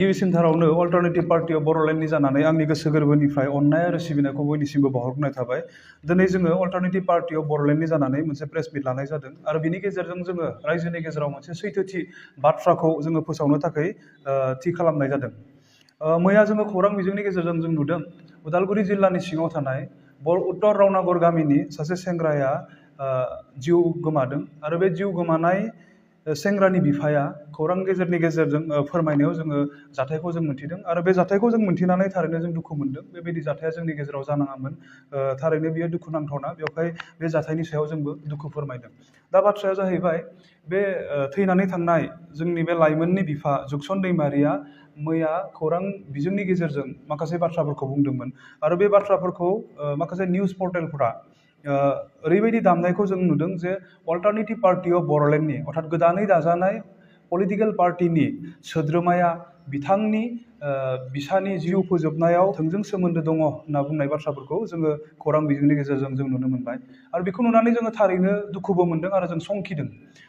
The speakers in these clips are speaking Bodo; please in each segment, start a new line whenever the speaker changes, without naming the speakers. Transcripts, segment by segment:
गिबिसिनथारावनो अल्टारनेटिभ पार्टी अफ बर'लेण्डनि जानानै आंनि गोसो गोरबोनिफ्राय अननाय आरो सिबिनायखौ बयनिसिमबो बावहरनाय थाबाय। दिनै जोङो अल्टारनेटिभ पार्टी अफ बर'लेण्डनि जानानै मोनसे प्रेस मिट लानाय जादों आरो बिनि गेजेरजों जोङो रायजोनि गेजेराव मोनसे सैथोथि बाथ्राखौ जोङो फोसावनो थाखाय थि खालामनाय जादों। मैया जोङो खौरां बिजोंनि गेजेरजों जों नुदों उदालगुरि जिल्लानि सिङाव थानाय उत्तर रावनागर गामिनि सासे सेंग्राया जिउ गोमादों आरो बे जिउ गोमानाय सेंग्रानि बिफाया खौरां गेजेरनि गेजेरजों फोरमायनायाव जोङो जाथायखौ जों मोन्थिदों आरो बे जाथायखौ जों मोन्थिनानै थारैनो जों दुखु मोनदों। बेबायदि जाथाया जोंनि गेजेराव जानाङामोन। थारैनो बियो दुखुनांथावना। बेवहाय बे जाथायनि सायाव जोंबो दुखु फोरमायदों। दा बाथ्राया जाहैबाय बे थैनानै थांनाय जोंनि बे लाइमोननि बिफा जुगसन दैमारिया मैया खौरां बिजोंनि गेजेरजों माखासे बाथ्राफोरखौ बुंदोंमोन आरो बे बाथ्राफोरखौ माखासे निउस पर्टेलफोरा ओरैबायदि दामनायखौ जों नुदों जे अल्टारनेटिभ पार्टी अफ बर'लेण्डनि अर्थात गोदानै दाजानाय पलिटिकेल पार्टीनि सोद्रोमाया बिथांनि बिसानि जिउ फोजोबनायाव थोंजों सोमोन्दो दङ होनना बुंनाय बाथ्राफोरखौ जोङो खौरां बिजोंनि गेजेरजों जों नुनो मोनबाय आरो बेखौ नुनानै जोङो थारैनो दुखुबो मोनदों आरो जों संखिदों।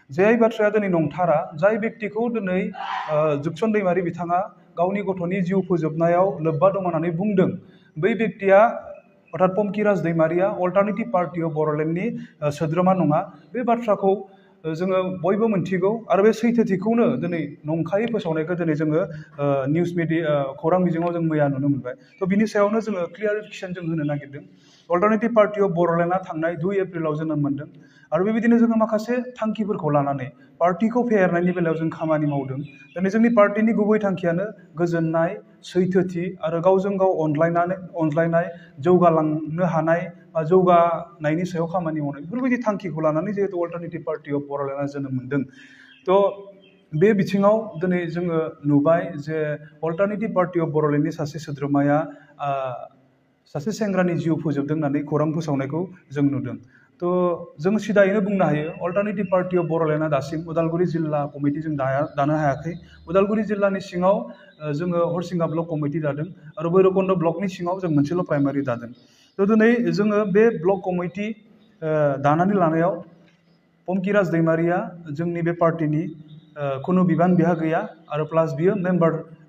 जाय बाथ्राया दिनै नंथारा, जाय बेक्तिखौ दिनै जुगसन दैमारि बिथाङा गावनि गथ'नि जिउ फोजोबनायाव लोब्बा दं होननानै बुंदों, बै बेक्तिया अर्थात पंकिराज दैमारिया अल्टारनेटिभ पार्टी अफ बर'लेण्डनि सोद्रोमा नङा। बे बाथ्राखौ जोङो बयबो मोनथिगौ आरो बे सैथोथिखौनो दिनै नंखायै फोसावनायखौ दिनै जोङो निउस मिडिया खौरां बिजोङाव जों मैया नुनो मोनबाय। थ' बिनि सायावनो जोङो क्लियारिफिकेसन जों होनो नागिरदों। अल्टारनेटिभ पार्टी अफ बर'लेण्डआ थांनाय 2 एप्रिलाव जोनोम मोन्दों आरो बेबायदिनो जोङो माखासे थांखिफोरखौ लानानै पार्टीखौ फेहेरनायनि बेलायाव जों खामानि मावदों। दिनै जोंनि पार्टीनि गुबै थांखियानो गोजोननाय, सैथोथि आरो गावजों गाव अनज्लायनाय, जौगालांनो हानाय बा जौगानायनि सायाव खामानि मावनाय, बेफोरबायदि थांखिखौ लानानै जिहेतु अल्टारनेटिभ पार्टी अफ बर'लेण्डआ जोनोम मोन्दों। थ' बे बिथिङाव दिनै जोङो नुबाय जे अल्टारनेटिभ पार्टी अफ बर'लेण्डनि सासे सोद्रोमाया सासे सेंग्रानि जिउ फोजोबदों होननानै खौरां फोसावनायखौ जों नुदों। थ' जों सिदायैनो बुंनो हायो अल्टारनेटिभ पार्टी अफ बर'लेण्डआ दासिम उदालगुरि जिल्ला कमिटि जों दानो हायाखै। उदालगुरि जिल्लानि सिङाव जोङो हरसिंगा ब्लक कमिटि दादों आरो भैरबकुन्द ब्लकनि सिङाव जों मोनसेल' प्राइमारि दादों। थ' दिनै जोङो बे ब्लक कमिटि दानानै लानायाव पंकिराज दैमारिया जोंनि बे पार्टीनि खुनु बिबान बिहा गैया आरो प्लास बियो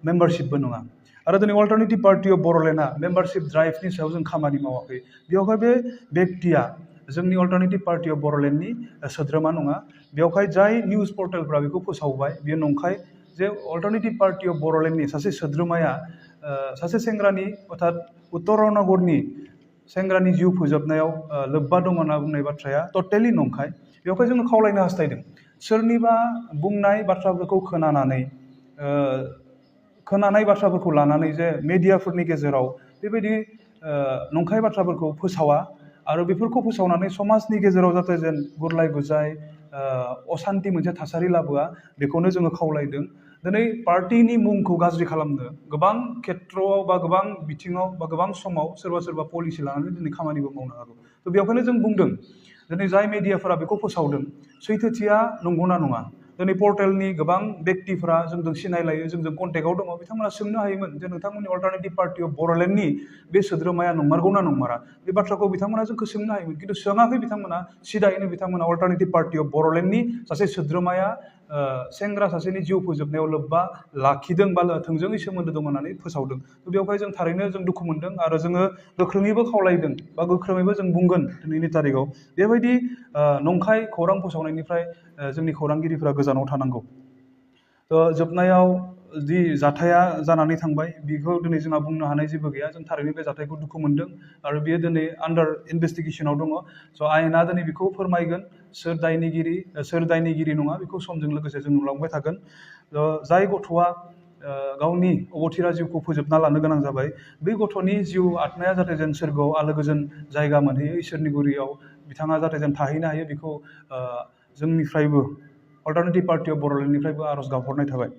मेम्बारशिपबो नङा। आरो दिनै अल्टारनेटिभ पार्टी अफ बर'लेण्डआ मेम्बारशिप ड्राइभनि सायाव जों खामानि मावाखै। बेवहाय बे बेक्तिया जोंनि अल्टारनेटिभ पार्टी अफ बर'लेण्डनि सोद्रोमा नङा। बेवहाय जाय निउस पर्टेलफ्रा बेखौ फोसावबाय बेयो नंखाय जे अल्टारनेटिभ पार्टी अफ बर'लेण्डनि सासे सोद्रोमाया सासे सेंग्रानि अर्थात उत्तर रावनागरनि सेंग्रानि जिउ फोजोबनायाव लोब्बा दङ होनना बुंनाय बाथ्राया टटेलि नंखाय। बेवहाय जोङो खावलायनो हास्थायदों सोरनिबा बुंनाय बाथ्राफोरखौ खोनानाय बाथ्राफोरखौ लानानै जे मेडियाफोरनि गेजेराव बेबायदि नंखाय बाथ्राफोरखौ फोसावा आरो बेफोरखौ फोसावनानै समाजनि गेजेराव जाहाथे जेन गुरलाय गुजाय असान्ति मोनसे थासारि लाबोआ, बेखौनो जोङो खावलायदों। दिनै पार्टीनि मुंखौ गाज्रि खालामनो गोबां खेथ्रआव बा गोबां बिथिङाव बा गोबां समाव सोरबा पलिसि लानानै दिनै खामानिबो मावनो हागौ। थ' बेवहायनो जों बुंदों दिनै जाय मेडियाफोरा बेखौ फोसावदों सैथोथिया नंगौना नङा। दिनै पर्टेलनि गोबां बेक्तिफोरा जोंजों सिनायलायो, जोंजों कन्टेक्टआव दङ, बिथांमोना सोंनो हायोमोन जे नोंथांमोननि अल्टारनेटिभ पार्टी अफ बर'लेण्डनि बे सोद्रोमाया नंमारगौना नंमारा, बे बाथ्राखौ बिथांमोना जोंखौ सोंनो हायोमोन। खिन्थु सोङाखै बिथांमोना, सिदायैनो बिथांमोना अल्टारनेटिभ पार्टी अफ बर'लेण्डनि सासे सोद्रोमाया सेंग्रा सासेनि जिउ फोजोबनायाव लोब्बा लाखिदों बा थोंजोङै सोमोन्दो दं होननानै फोसावदों। थ' बेवहाय जों थारैनो जों दुखु मोनदों आरो जोङो गोख्रोङैबो खावलायदों बा गोख्रोङैबो जों बुंगोन दिनैनि तारिखाव बेबायदि नंखाय खौरां फोसावनायनिफ्राय जोंनि खौरांगिरिफोरा गोजानाव थानांगौ। थ' जोबनायाव जि जाथाया जानानै थांबाय बेखौ दिनै जोंहा बुंनो हानाय जेबो गैया। जों थारैनो बे जाथायखौ दुखु मोनदों आरो बेयो दिनै आन्डार इनभेस्टिगेसनाव दङ। स' आयेना दिनै बेखौ फोरमायगोन सोर दायनिगिरि नङा, बेखौ समजों लोगोसे जों नुलांबाय थागोन। जाय गथ'आ गावनि अबथिरा जिउखौ फोजोबना लानो गोनां जाबाय, बै गथ'नि जिउ आत्माया जाहाथे जेन सोरगोआव आलो गोजोन जायगा मोनहैयो, इसोरनि गुरियाव बिथाङा जाहाथे जेन थाहैनो हायो, बेखौ जोंनिफ्रायबो अल्टारनेटिभ पार्टी अफ बर'लेण्डनिफ्रायबो आर'ज गाबहरनाय थाबाय।